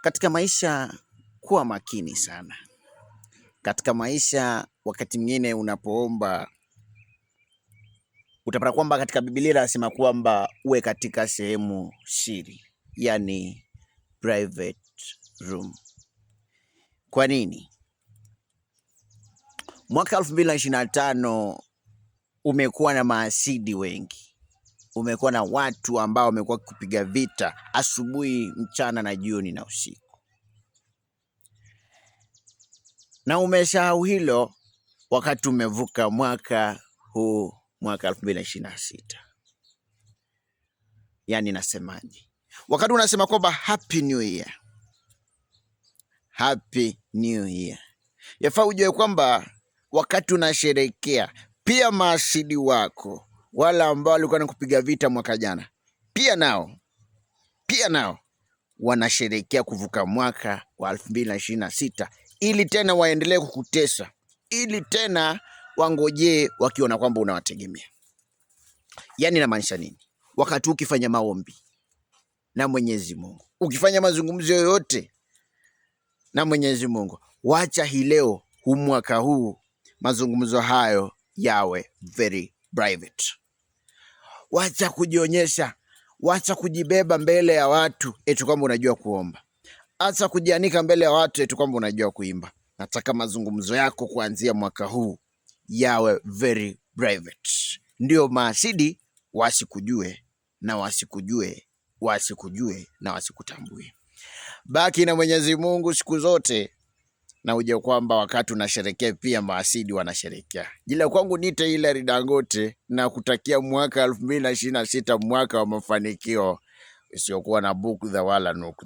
Katika maisha kuwa makini sana. Katika maisha wakati mwingine unapoomba utapata kwamba katika Biblia inasema kwamba uwe katika sehemu siri, yani private room. Kwa nini? Mwaka 2025 umekuwa na maasidi wengi, umekuwa na watu ambao wamekuwa kupiga vita asubuhi, mchana na jioni na usiku, na umesahau hilo wakati umevuka mwaka huu, mwaka 2026. Yani nasemaje? Wakati unasema kwamba happy new year, happy new year, yafaa ujue kwamba wakati unasherekea pia maasidi wako wala ambao walikuwa nakupiga vita mwaka jana, pia nao wanasherekea kuvuka mwaka wa 2026 ili tena waendelee kukutesa, ili tena wangojee wakiona kwamba unawategemea. Yani inamaanisha nini? Wakati ukifanya maombi na Mwenyezi Mungu, ukifanya mazungumzo yoyote na Mwenyezi Mungu, wacha hii leo, huu mwaka huu, mazungumzo hayo yawe very private. Wacha kujionyesha, wacha kujibeba mbele ya watu eti kwamba unajua kuomba, acha kujianika mbele ya watu eti kwamba unajua kuimba. Nataka mazungumzo yako kuanzia mwaka huu yawe very private, ndio maasidi wasikujue na wasikujue wasikujue na wasikutambue. Baki na Mwenyezi Mungu siku zote na uje kwamba wakati unasherekea pia maasidi wanasherekea. Jila kwangu niite Hilary Dangote na kutakia mwaka 2026 mwaka wa mafanikio usiokuwa na bugdha wala nukta.